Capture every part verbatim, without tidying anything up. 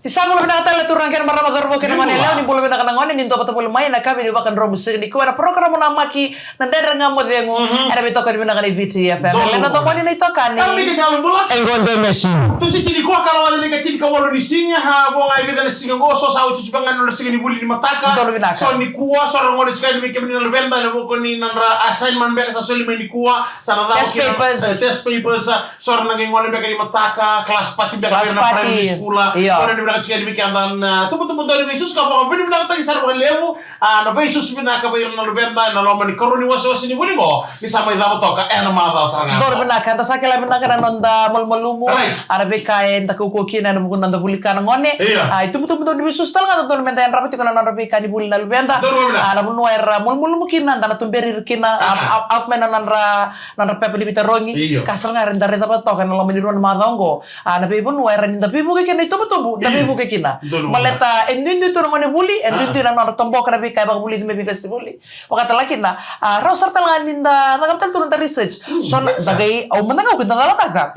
Ni sa bula vinaka tale turaga kei na marama, cauravou kei na gone yalewa, ni bula vinaka na gone ni dua vata voli mai ena yakavi ni vakadromu siga nikua ena porokaramu namaki Na Dredre Ga Mo Cegu ena veitokoni vinaka ni Viti F M. Ena dua moni na itokani. E qo de mesi. Tusi tini kua ka lawa ni ka tini ka walu ni siga, ha, vo ga e vica na siga qo, so sa oti tiko ga na nodra siga ni vuli ni mataka. Donu vinaka. So nikua, so ra gole tiko yani vei kemuni na luveda, ena vuku ni nodra assignment beka sa soli mai nikua, sa na cava kina, eh, test papers, so ra na qai gole beka ni mataka, class party beka vei ira na primary school, io. Donu vinaka tiko yani vei keda na tubutubu, donu vei susu ka vakavinavinakataki sara vakalevu, a, na veisusu vinaka vei ira na luveda ena loma ni karua ni wasewase ni vuli qo, ni sa mai cava toka ena macawa sara ga. Donu vinaka, eda sa kila vinaka na noda malumalumu. Right. A, na veika eda kaukauwa kina ena vuku ni noda vuli ka na gone. Io. A, itubutubu donu veisusu tale ga, donu meda yadrava tiko na nodra veika ni vuli na luveda. Donu vinaka. A, na vanua era malumalumu kina, da na tuberi ira kina, a, a, a, mai na nodra, nodra pepa ni veitarogi. Io. Ka sara ga era da raica vata toka ena loma ni rua na macawa qo. A, na veivanua era ni da veivuke kina itubutubu, da veivuke kina. Baleta e duidui tu na gone vuli, e duidui na nodra toboka na veika e vakavulici mai vei qasenivuli. Vakatale kina, a, rau sara tale ga ni da cakava tale tu na noda research. So na, da qai, au mada ga au kidacala taka.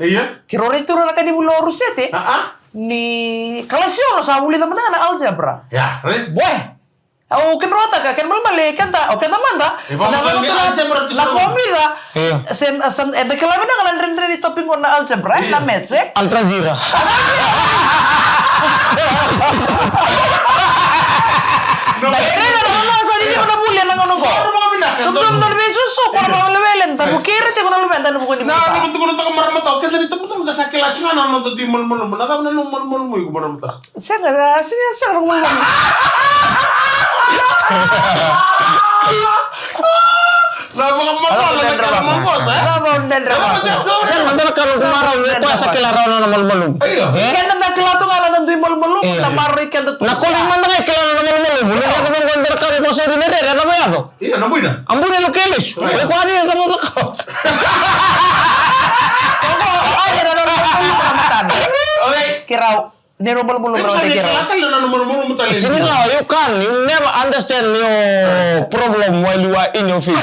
Keirau raica tu na ka ni vuli o Rusete. Ni kalasi ono sa vulica mada ga na algebra. Boy. Au kidacala taka, kena malemale, keda, o keda mada. Sa na vakavulica na formula. Se, sa, eda kila vinaka na dredre ni topic qo na algebra, e, na maths, e? Al Jazeera. Na dredre na mama sa ni na vuli ena gauna qo. Dodonu na veisusu, ko na mama lewele, da vukei ira tiko na luveda ena vuku ni vuli. Na, na, na, na, na, marama tau, keda ni tabu tabu da sa kila tiko na noda dui malumalumu. Na cava na nomu malumalumu iko marama tau? Sega, sega, sega na malumalumu. Na vakamatala na ka na magosa, e? Na vakadredre vaka. Sega, dua na ka noqu marau ni koya sa kila rawa na nona malumalumu. Io. E? Keda da kila tu ga na noda dui malumalumu, na maroroi keda tu. Na koli mada ga e kila na nona malumalumu. Ni na ka noqu dua na ka noqu sa uri na rere, na vakayaco. Io, na buina. A buina e lukelesu. Right. O koya ni e cava cakava. Keirau. Ni rau malumalumu rau tale na nona malumalumu tale. Sini rawa, you can, you never understand your problem while you are in your office.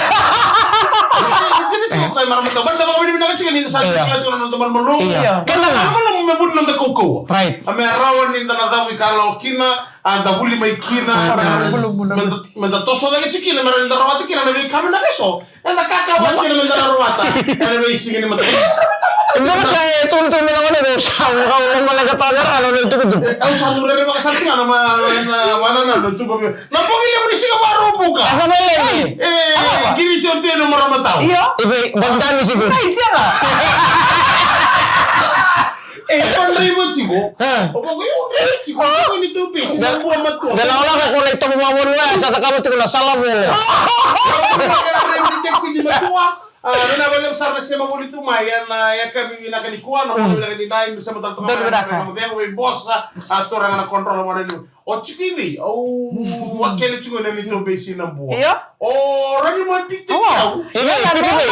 Kena malumalumu me vuni noda kaukauwa. Right. A me rawa ni da na cavu ikalawa kina, a da vuli mai kina, me da, me da toso cake tiko kina, me rawa ni da rawata kina na veika me na veso. Eda kakau kina me da na rawata ena veisiga ni mataka. Dua na ka e tukutuku mai na gone qo, sa vaka au na maleka tale na nona itukutuku. Au sa tu rerevaka sara tiko ga na ma, na, na, na, na, na tuba vei. Na bogi levu ni siga Vakaraubuka. Asa mai levu. E, qiri tiko tu ena marama tau. Io. Ive, bagi tani siga. Ai, sega. E, ko draiva tiko. O ko, ko, draiva tiko. Ko ni tu bisi na bua matua. Da lakolako ko na itovo mavolu ya, sa cakava tiko na sala volo. Draiva ni taxi ni matua. A, na vale sara na sema voli tu mai, ena yakavi vinaka nikua, na vale vinaka ni dai, sema tata mai, na vale vei bosa, a, turaga na control vale ni. O tiko i vei, au vakele tiko na neitou besi na bua. Io. O rani mo e pikitaki au. E vei, e vei, e vei.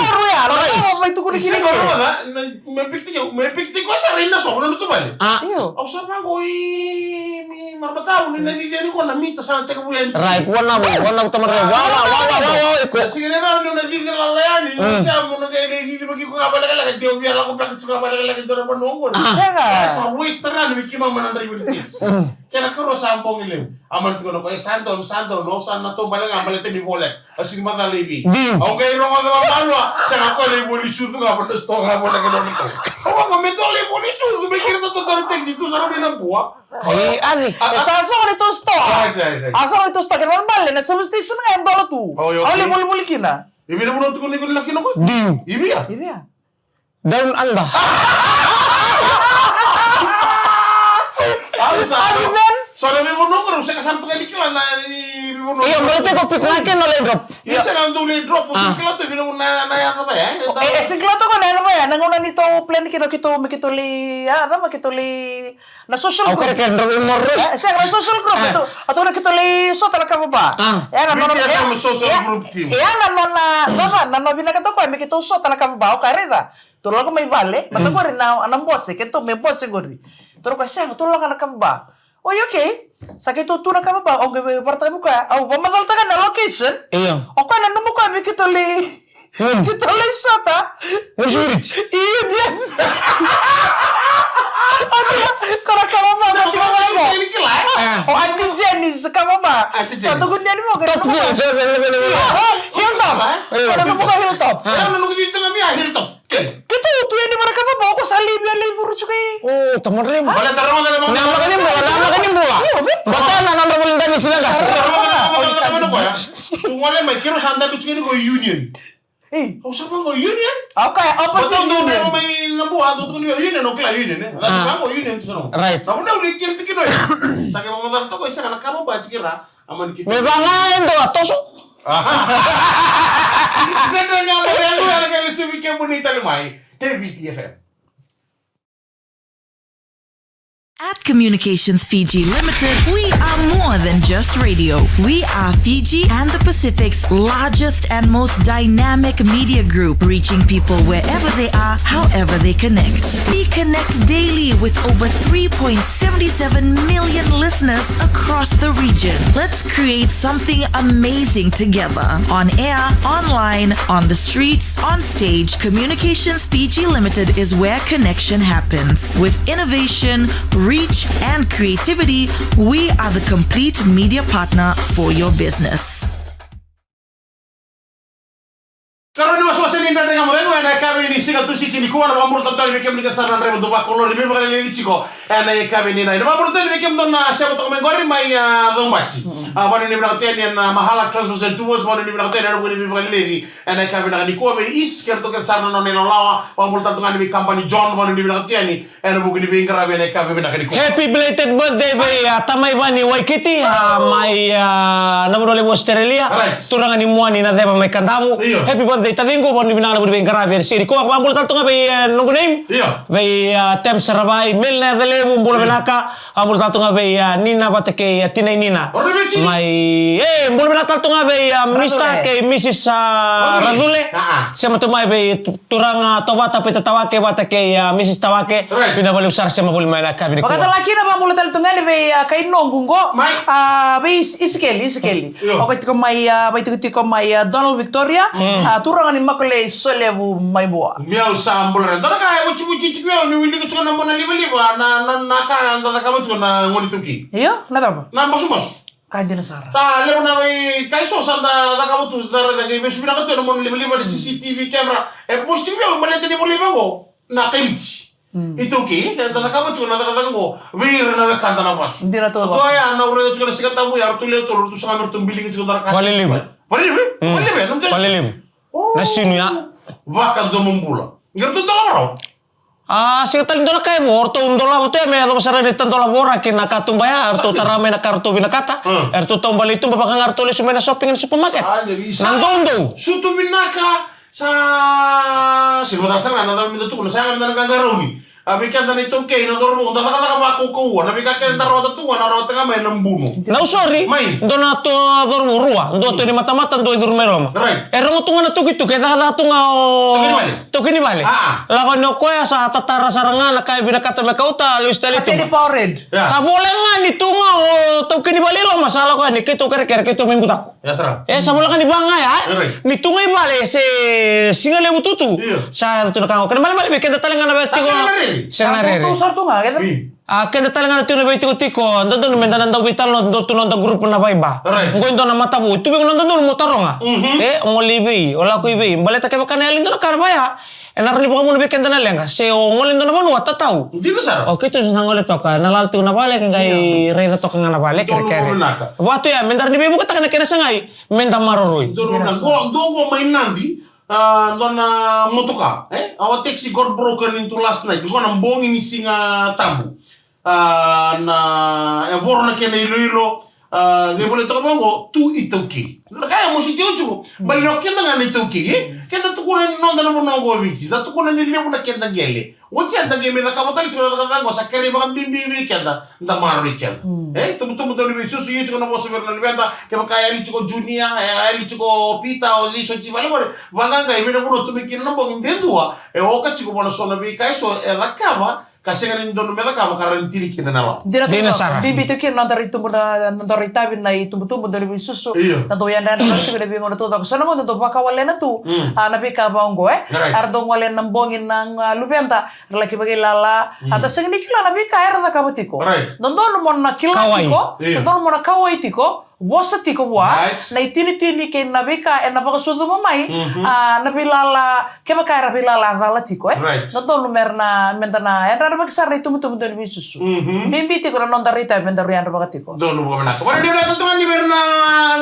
Mai tukuni kina. Sega na roda, na, mo e pikitaki au, mo e pikitaki au sara ina soko na notou vale. A. Io. Au sa vaqo i, i marama tau ni na cici yani ko na mita sa na tekivu yani. Right, wana, wana tamata. Wa, wa, wa, wa, wa, wa, iko. Sega ni rawa ni na cici lala yani, ni sa mo na qai na cici vaki ko ga valekaleka, deu via lako beka tu ga valekaleka, dora vanoqo. Sega. Sa waste rani vei kima mana draiva ni taxi. Kena karua sa bogi levu. A mani tukuna ko, e, sa donu, sa donu, au sa na taubale ga baleta ni voleka. A sigi macala i vei. Au qai rogoca vamalua, sa ga koya na ivua ni sucu ga, vata sitoa ga, vata kena vata. Au vaka me tola ivua ni sucu, me kira ta totola taxi, tu sara mai na bua. Ai, ali. A, a, sa sogo ni tou sitoa. Right, right, right. A sogo ni tou sitoa, kena vale, na service station ga e dola tu. Au lai volivoli kina. I vei na vanua tukuna ni ko ni laki na koya? Diu. I via? I via. Down under. Au sa. Amen. So na veivanua qo, au sega sara tu ga ni kila na veivanua. Io, baleta ko pick na kena na lai drop. Io, sega na dau lai drop, au kila tu veivanua na, na yaca vaya, e, e, sega kila tu ga na yaca vaya, na gauna ni tou plan kina keitou, me keitou lai, a, na, me keitou lai Na social group. Au kerekere drau i maroroi. E, sega, na social group. E. Tou, tou na keitou lai sota na kava ba. A. E, na nona, e, na social group team. E, na nona, na, na, na, na vinakata o koya me keitou sota na kava ba. O koya raica. Tou lako mai vale, mata qori na, na bose, keitou me bose qori. Tou lako, sega, tou lako na kava ba. Oi, okay. Sa keitou tu na kava ba, au qai vei varataka vei koya. Au vamacalataka na location. Io. O koya nanuma o koya me keitou lai Keitou lai sota. Mo security. Io, dia. Ko na kava ba, ko tiko ga qo. Ba, sa tukuni yani mo, top gear, sa, sa, sa, sa, sa. Hilltop. Ko na buka hilltop. Keitou tu yani vara kava boko sa livi yani lai curu tiko i. O, tamadre mo. Namaka ni bula, namaka ni bula. Bata na nodra voli dani sina qase. Tu gole mai, keirau sa dabe tiko yani ko union. Ei. Au sa vaqo union. Okay, opposite union. Mai na bua, au tukuni vei union, au kila union, e. Au sa vaqo union, sa no. Right. Na vuna au lai kila tiko kina. Sa ke vamacala toka, sa kana kama ba tiko ra. Amani kita. Me vanga endo a toso. Dede ga mo velu, era ke lesi vei kemuni tale mai. K V T F M. At Communications Fiji Limited, we are more than just radio. We are Fiji and the Pacific's largest and most dynamic media group, reaching people wherever they are, however they connect. We connect daily with over three point seven seven million listeners across the region. Let's create something amazing together. On air, online, on the streets, on stage, Communications Fiji Limited is where connection happens. With innovation, reach, and creativity, we are the complete media partner for your business. Karua ni wasewase ni Dredre Ga Mo Cegu ena yakavi ni siga Tusiti nikua, na vakabula tale vei kemuni kece sara na draiva dau vakolori, veivakalelei tiko ena yakavi ni nai. Na vakabula tale vei kemudou na sema toka mai qori mai, a, Caubati. A, vanuinui vinaka tu yani ena Mahala Transmission Tours, vanuinui vinaka tu yani ena vuku ni veivakalelei ena yakavi vinaka nikua vei Is, kei ratou kece sara na nona ilawalawa, vakabula tale tu ga yani vei Kabani John, vanuinui vinaka tu yani ena vuku ni veiqaravi ena yakavi vinaka nikua. Happy belated birthday vei, a, Tamaivani Waikiti, a, mai, a, na vanua levu Australia. Right. Turaga ni Muani na Ceva mai Kadavu. Io. Happy birthday taciqu, vanuinui vinaka na vuku ni veiqaravi ena siga nikua. Vakabula tale tu ga vei, e, noqu name. Io. Vei, a, Tem Saravai, Mel na yaca levu, bula vinaka. Vakabula tale tu ga vei, a, Nina vata kei, a, tinai Nina. Mai, e, bula vinaka tale tu ga vei, a, Mister kei Missus, a, Racule. Sema tu mai vei tu- Turaga Tovata Peter Tawake vata kei, a, Missus Tawake. Right. Vinaka vakalevu sara, sema voli mai na yakavi nikua. Vakatala kina, vakabula tale tu ga yani vei, a, kai noqu qo. Mai. A, vei Is-, Isikeli, Isikeli. Io. O koya tiko mai, a, vaitikotiko mai, a, Donald Victoria. Mm. A, turaga ni Makolei Solevu mai Bua. Meu sa bula re. Dua na ka e vucivuci tiko au ni wilika tiko na mona livaliva, na, na, na ka eda cakava tiko na gone iTaukei. Io, na cava? Na basubasu. Ka dina sara. Sa levu na veika eso sa da cakava tu, sa da raica qai vesu vinaka tu ena mona livaliva, na C C T V camera. E boost tiko vei au baleta ni volai vaqo na kainiti. Mm. ITaukei, e da cakava tiko na cakacaka qo vei ira na wekada na vasu. Dina tu. Koya na au raica tiko na Siga Tabu ya, ratou lewe tolu, ratou saga me ratou biligi tiko na ka. Valelevu. Valelevu? Mm. Valelevu, e? Valelevu. O. Na sinu ya. Vakadomobula. Qai ratou dolava rawa. A, sega tale ni dua na ka e vo, o ratou dolava tu ya me yacova sara ni tadola voraki na katuba ya, eratou tara mai na ka ratou vinakata, mm, eratou taubale i tuba, vaka ga ratou lesu mai na shopping ena supermarket. Sa dina, sa na doudou. Sutu vinaka, sa, sega ni mataka sara ga na cava meda tukuna, sa yaga meda na qaqarauni. A, vei keda na iTaukei, na cauravou, da cakacaka vakaukauwa, na veika kece da rawata tu ga, na rawata ga mai na bunu. Na, au sori, mai. Dua na to cauravou rua, dua tu e matamata, dua e curu mai loma. Right. E rogo tu ga na tukituki, e cakacaka tu ga o taukei ni vale. Taukei ni vale. Ah, ah. Lako yani o koya sa tatara sara ga na ka e vinakata me kauta, lesu tale i tuba. Pateni Powerade. Yeah. Sa voleka ga ni tu ga o taukei ni vale i loma sa lako yani, keitou kerekere, keitou mai butako. Yes, sir. E, sa voleka ga ni vaka ga ya, e? Right. Ni tu ga i vale se siga levu tutu. Io. Sa yaco tu na ka qo. Kena ibalebale vei keda tale ga na vei tiko. Sega na rere. Sega na rere. Sa tu ga, keda. Mm. A, keda tale ga na tu na veitikotiko, dodonu meda na dau veitalanoa, dodonu tu na noda group na Viber. Right. Qo e dua na matavou, tu vei iko na dodonu mo taroga. Mhm. E, mo lai vei, o lako i vei. Baleta kevaka na yali dua na ka na vaya, e na rawa ni vakavuna vei keda na leqa. Se o gole dua na vanua, tatau. Dina sara. O keitou sa gole toka, na lala tiko na vale, qai raica toka ga na vale, kerekere. Donu vinaka. Vatu ya, meda rawa ni veivukataka na kena sagai, meda maroroi. Donu vinaka. Qo, qo, qo mai Nadi, a, dua na motoka, e? Our taxi got broken into last night. Qo na bogi ni Siga Tabu. A, na, e voro na kena iloilo, a, qai volai toka vaqo, tu iTaukei. Na ka ya mo sui tiko tiko. Baleta o keda ga na iTaukei, e? Keda tukuna ni noda na vanua qo o Viti. Da tukuna ni levu na keda qele. Oti ya da qai mai cakava tale tiko na cakacaka qo, sa kerei vakabibi vei keda, da maroroi keda. Mm. E, tubutubu dau ni veisusu, ia tiko na vosa vei ira na luveda, kevaka e yali tiko o Junior, e yali tiko o Peter, o Jason, tiko vale qori, vaqaqai, vei na vanua tu mai kina na bogi, de dua, e oka tiko vua na so na veika eso e cakava, ka sega ni dodonu me cakava ka rawa ni tini kina na lawa. Dina sara. Bibi tu kina na noda rai tubu na, na noda rai tavi na itubutubu, dau ni veisusu. Io. Na dau yadrayadra tiko na veigauna taucoko. So na gauna dau vakawalena tu, mm, a, na veika vaqo, e? Right. Era dau gole na bogi na, a, luveda, era laki vakailala. Mm. A da sega ni kila na veika era cakava tiko. Right. Dodonu mo na kila tiko. Io. Dodonu mo na kauwai tiko. vosa tiko vua, right, na itinitini kei na veika ena vakasucuma mai, mhm, a, na veilala, kevaka era veilala a cala tiko, e? Right. Dodonu mera na, meda na, e rarama sara na itubutubu dau ni veisusu. Mhm. Bibi tiko na noda raica meda rui yadra vaka tiko. Donu vua vinaka. Vara ni raica tu ga ni vei ira na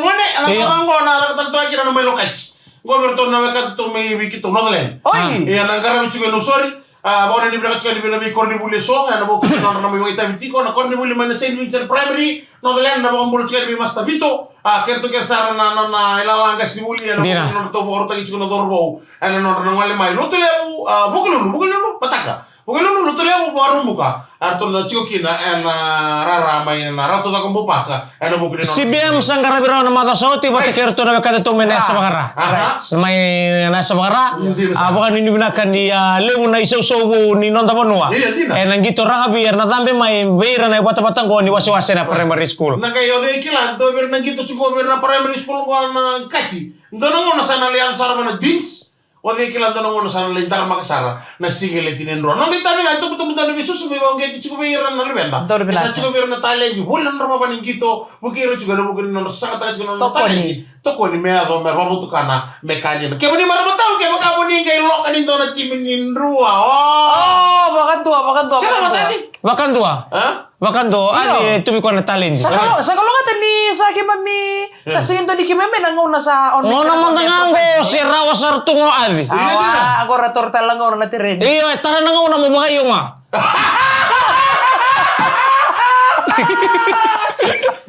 gone, ana, io, vaka qo na caka tale tu ga kina na mai lokati. Qo vei iratou na weka tu mai vei keitou Northland. Oi. Ah. Ia na qaravi tiko e Nausori. A, vakanuinui vinaka tiko yani vei na veikoronivuli eso, ena vuku ni nodra na mai vakaitavi tiko, na koronivuli mai na Saint Vincent Primary, Northland, na vakabula tiko yani vei Master Vito, a, kei ratou kece sara na, na, na ilala qasenivuli, ena vuku ni nodratou vakarautaki tiko na cauravou, ena nodra na gole mai. Lotulevu, a, Vukelulu, Vukelulu, mataka. Vukelulu, Lotulevu, Vakarubuka, a, ratou na tiko kina, ena rara mai, na Ratu Cakobau Park, Ena vuku ni nona C B M sa qaravi rawa na macawa sa oti vata kei iratou na wekadatou mai na yasa vakara. Aha. Mai na yasa vakara. Dina sara. A, vakanuinui vinaka ni, a, levu na isausau vou ni noda vanua. Io, dina. Ena qito rakavi era na cabe mai vei ira na ivatavata qo ni wasewase na primary school. Na qai o cei kila, dua vei ira na qito tiko vei ira na primary school qo na Kati. Dua na gauna sa na lai yaco sara vua na Deans. O cei kila dua na gauna sa na lai daramaka sara na siga e Leti ni Drua. Noda itavi ga e tubutubu dau ni veisusu me vakauqeti tiko vei ira na luveda. Donu vinaka. E sa tiko vei ira na talenti, voli na nodra vava ni qito, vukei ira tiko ena vuku ni nodra sagataka tiko na nodra talenti. Tokoni. Tokoni me yaco, me vakavotukana, me ka dina. Kemuni marama tau, kevaka moni qai loka ni dua na timi ni Drua, o. O, vakadua, vakadua, vakadua. Sega mataki. Vakadua. A? Vakadua, io. Ali e tuvi koya na talenti. Sa kalo-, sa kalougata ni sa keimami, sa sega ni dua ni keimami na gauna sa on. Gauna mada ga qo se rawa sara tu qo, Aci. Awa, qo ra toro tale na gauna na tereni. Io, e tara na gauna mo vakaio ga.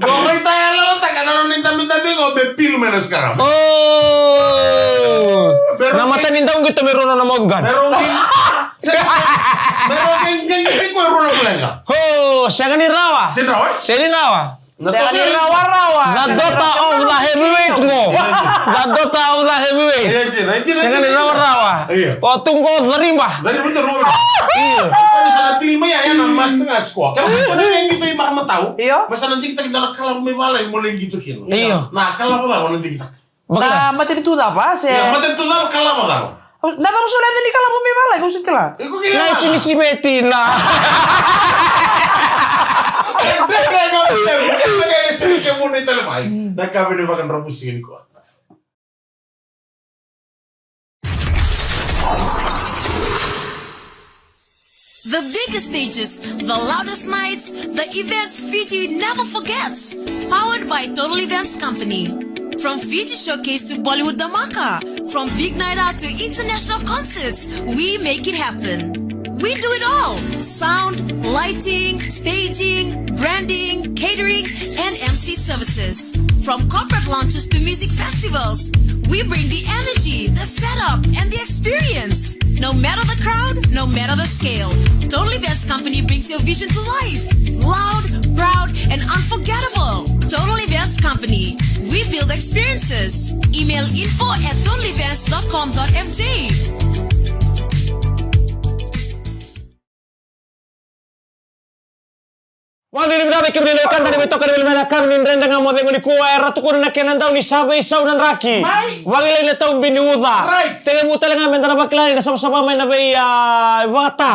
Qo mai taya lalataka na nona idabedabe qo me pilu mai na sikaramu. O. Na mata ni dauqito me rua na mouthguard. Me rua qi-, me rua qi-, qi-, qi-, qi-, koya rua na kolega. Ho, sega ni rawa. Sega ni rawa, e? Sega ni rawa. Na sega ni toso rawarawa. The daughter of the heavyweight qo. The daughter of the heavyweight. Io, io, io, io. Sega ni rawarawa. Io. O tu qo cariba. Cariba, cariba. Io. Koya ni sa na pili mai ya, ya na master ga score. Kevaka o na qito i marama tau. Io. Me sa na digitaki dua na kalavu mai valagi mo na qito kina. Io. Na kalavu cava o na digitaka? Bakila. Na matanitu cava, se? Io, matanitu cava, kalavu cava. Na cava so na yaca ni kalavu mai valagi, au sega ni kila. Iko kila. Na isinisimeti na. Na ka veni vakadravusi nikua. The biggest stages, the loudest nights, the events Fiji never forgets. Powered by Total Events Company. From Fiji Showcase to Bollywood Dhamaka, from big night out to international concerts, we make it happen. We do it all. Sound, lighting, staging, branding, catering, and M C services. From corporate launches to music festivals, we bring the energy, the setup, and the experience. No matter the crowd, no matter the scale, Total Events Company brings your vision to life. Loud, proud, and unforgettable. Total Events Company. We build experiences. Email info at total events dot com dot F J. Vakavinavinaka vei kemuni na wekada ni veitokoni mai na yakavi ni Dredre Ga Mo Cegu nikua, era tukuna na kena dau ni sa veisau na draki. Mai. Vakilai na tau bi ni uca. Right. Tekivu tale ga meda na vakila ni na savasava mai na vei, a, vakata.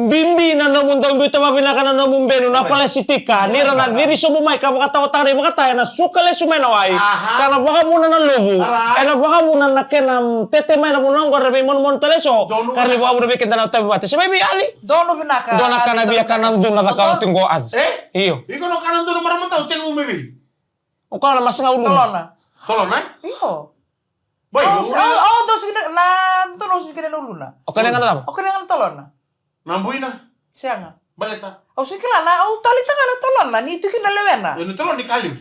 Bibi na nomu dau biuta vavinaka na nomu benu, na palasitika. Ni ra na ciri sobu mai ka vakataotaka na ivakata, ena suka lesu mai na wai. Aha. Ka na vakavuna na luvu. Alright. Ena vakavuna na kena tete mai na vanua oqo, ra veimonumonu tale eso. Donu. Ka ra ni vakavuna vei keda na tauvimate. Se mai vei Ali. Donu vinaka. Dua na ka na via ka na dua na caka oti qo, Aci. E? Io. Iko na ka na dua na marama tau, tekivu mai vei? O koya na masaga uluna. Tolona. Tolona, e? Io. Bai, au, uluna. Au, au dau sega ni, na, dau sega ni kila na uluna. O kena ga na cava? O kena ga na tolona. Na buina. Sega. Baleta. Au sega ni kila na, au taleitaka ga na tolona, ni tu kina lewena. Io, ni tolona ni ka levu.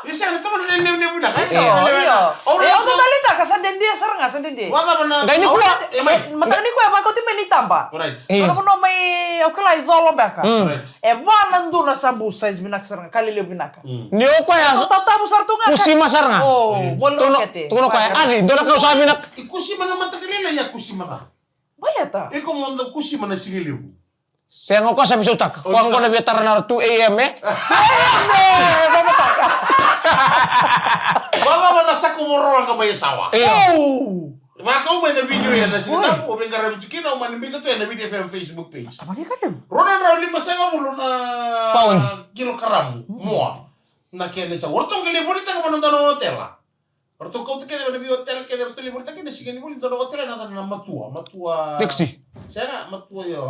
Io, sega, ni tolona ni levu, levu, levu vinaka, e? Io, io. Au, e, au taleitaka sa dede sara ga, sa dede. Vakacava na. Qai nikua. Au, e, mai. Mataka nikua e vakauti mai ni taba. Right. Io. Nona vanua mai, au kila i Colo beka. Mm. Right. E va na dua na sabu size vinaka sara ga, ka lelevu vinaka. Mm. Ni o koya. Tatavu sara tu ga. Kusima sara ga. O, mo lukete. Tukuna o koya, Aci, dua na kau sa vinaka. I kusima na mataka lailai, ia kusima ca. Baleta. Iko mo dau kusima na siga levu. Sega, o koya sa veisautaka. Koya qo na via tara na two A M, e? Vakacava na Saku Vorowaqa mai Yasawa? Io. Vakau mai na video ya na siga tabu, o veiqaravi tu kina, o mani biuta tu ena Viti F M Facebook page. Rua na drau limasagavulu na kilokaramu moa. Na kena isau. O ratou qai lai volitaka vua na dua na otela. O ratou kauta kece vua na veiotela kece, o ratou lai volitaka kina, siga ni voli, dua na otela na yacana na Matua, Matua. Taxi. Sega, Matua io,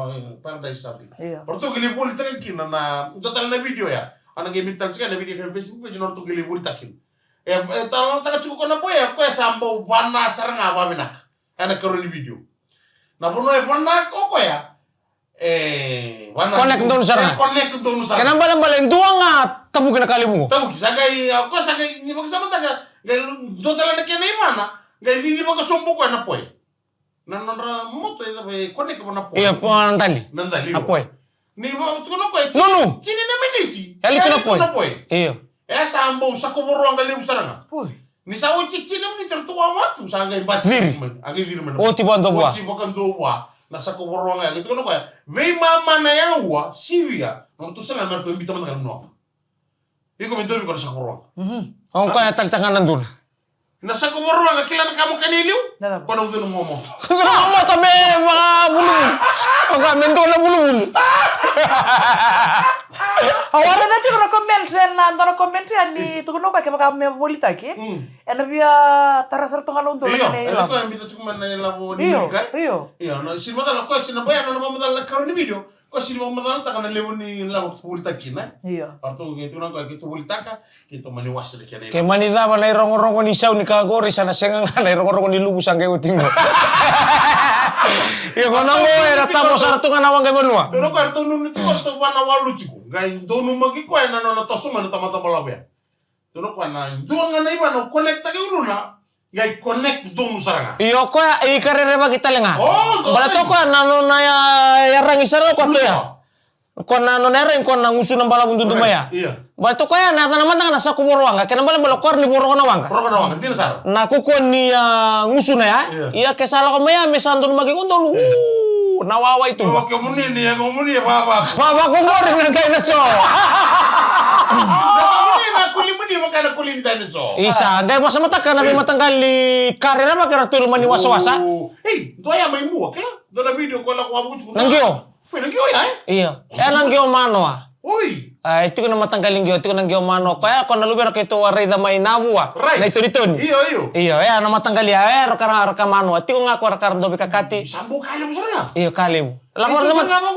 Paradise something. Io. O ratou qai lai volitaka kina na, dua tale na video ya. Au na qai mai tale tiko na video ena Facebook page, o ratou qai lai volitaka kina. E, e talanoataka tiko o koya na boy ya, o koya sa bau vana sara ga vakavinaka. Ena ikarua ni video. Na vanua e vana o koya, e, vana connect donu sara ga. E, connect donu sara ga. Kena ibalebale e dua ga tavuki na ka levu qo. Tavuki, sa qai, o koya sa qai, ni vakasamataka, qai dua tale na kena ivana, qai cici vakasobu o koya na poi. Na nodra moto e cava, e connect vua na poi. Io, po na dali. Na dali, io. Na poi. Ni vakatukuna o koya, nunu. Tini na miniti. Yali tu na poi. Yali tu na poi. Io. E sa bau sako voroaga levu sara ga. Poi. Ni sa oti tini na miniti ratou wawa tu, sa qai basi. Ciri. A qai ciri mai na. Oti vakadua vua. Oti vakadua vua. Na sako voroaga ya, qai tukuna o koya, veimama na yaua, sivia, na nodratou saga me ratou biuta mada ga na vanua. Iko me dovi iko na sako voroaga. Mhm. O koya taleitaka ga na dua na. Na sako voroaga, kila na ka mo kania i liu? Na cava? Ko na ucuna momoto. Ucuna momoto me vakavuluvulu. O koya me dua na vuluvulu. Au a raica tiko na comment, ena dua na comment yani, tukuna o koya kevaka me volitaki. Mm. Ena via tara sara tu ga na udolu. Io, na kena ilavo. Ena koya e biuta tiko mai na ilavo ni. Io, io. Io, na sini macala o koya, sini na boy ya, na nona vakamacala na ikarua ni video. Koya sini vakamacalataka na levu ni lavo ratou volitaka kina. Io. Ratou qai tukuna o koya, keitou volitaka, keitou mani wasea na kena ilavo. Ke mani cava na irogorogo ni sau ni ka qori, sa na sega ga na irogorogo ni luvu sa qai oti qo. Io, qo na qo era tabo sara tu ga na waqa i vanua. Tukuna o koya, ratou nunu tiko, ratou va na walu tiko. Qai donumaki koya na nona toso mai na tamata balavu ya. Tukuna o koya na dua ga na ivana au connect-taka i uluna, qai connect donu sara ga. Io, o koya e ika rerevaki tale ga. O, baleta o koya na nona ya, yaragi sara o koya tu ya. Io. O koya na nona yaragi, o koya na gusuna balavu dudu mai ya. Io. Baleta o koya na yacana mada ga na sako voroaga, kena ibalebale o koya ni voroka na waqa. Voroka na waqa, dina sara. Na kaukaua ni, a, gusuna ya. Io. Ia ke sa lako mai ya me sa donumaki iko donu. Io. Uu, na wawai tu. Io, kemuni ni, kemuni, vava. Vava ko qori na dinosaur. Kemuni na kuli muni vaka na kuli ni dinosaur. Isa, qai vakasamataka na veimataqali ka rerevaki eratou lomani wasawasa. Uu. Ei, dua ya mai Bua, kila? Dua na video ko lako wavuti. Na qio. Oi, na qio ya, e? Io. E na qio manoa. Oi. A, e tiko na mataqali qio, tiko na qio manoa. Koya, koya na luvena keitou a raica mai Navua. Right. Na itonitoni. Io, io. Io, e na mataqali ya, e, ra ka, ra ka manoa. Tiko ga koya ra ka ra dau veikakati. Sa bau ka levu sara ya. Io, ka levu. Lako ra sara ga.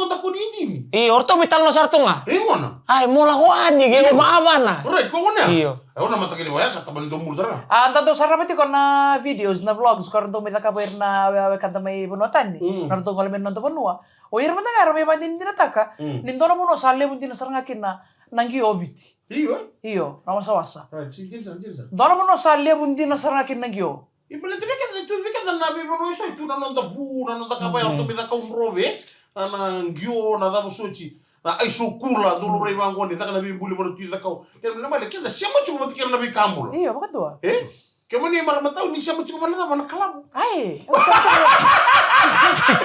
Io, o ratou veitalanoa sara tu ga. E gona. Ai, mo lako yani, ke o ma avana. Right, ko gona. Io. E, o na mataqali ya, sa tabani dau bulu sara ga. A, da dau sarava tiko na videos, na vlogs, ko ra dau mai cakava ira na we, wekada mai vanua tani. Mm. Na ratou gole mai na noda vanua. O ira mada ga era veivakadinadinataka, mm, ni dua na vanua sa levu dina sara ga kina na qio o Viti. Io. Io, na wasawasa. Right, dina sara, dina sara. Dua na vanua sa levu dina sara ga kina na qio. I baleta vei keda, tu vei keda na veivanua eso, tu na noda vu, na noda ka vaya, mm, ratou mai caka udrove, na, na qio, na cava soti, na ice kula, dou laurai vaqo ni caka na veibuli vana tu i cakau. Keda na male, keda sema tiko vata kei ira na veika bula. Io, vakadua. E? Kemuni marama tau, ni sema tiko mai na cava, na kalavu? Ai, au sema tiko.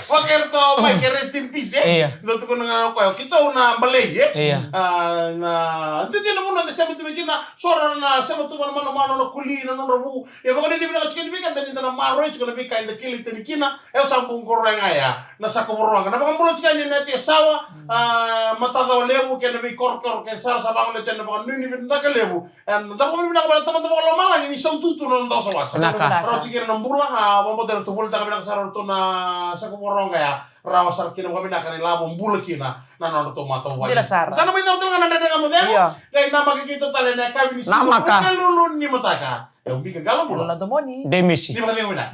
Vaka eratou mai ke rest in peace, e? Io. Dou tukuna ga o koya, keitou na balei, e? Io. A, na, dua na vanua da sema tu mai kina, so ra na sema tu mai na manumanu, na kuli, na nodra vu. E vakanuinui vinaka tiko ni veika, da ni da na maroroi tiko na veika eda kilai tani kina, e sa bau qoroya ga ya. Na sako voroaga. Na vakabula tiko yani na yatu e Sawa, a, Matacawa Levu, kei na veikorokoro, kei na sala sa vakamalai tu yani na vakanuinui vinaka levu. E, na da vakavinavinaka vua na Tamada Vakalomalagi ni sautu tu na noda wasawasa. Vinaka. Rawa tiko kina na bula, a, vakabauta eratou volitaka vinaka sara o ratou na sako voroaga ya. Rawa sara kina vakavinaka na ilavo bula kina na nodratou matavuvale. Dina sara. Sa na mai cava tale ga na Dredre Ga Mo Cegu. Io. Qai namaki keitou tale na yakavi ni siga. Namaka. Vukelulu ni mataka. E, au Mika Qalobula. Lola Domoni. Demisi. Ni vakacegu vinaka.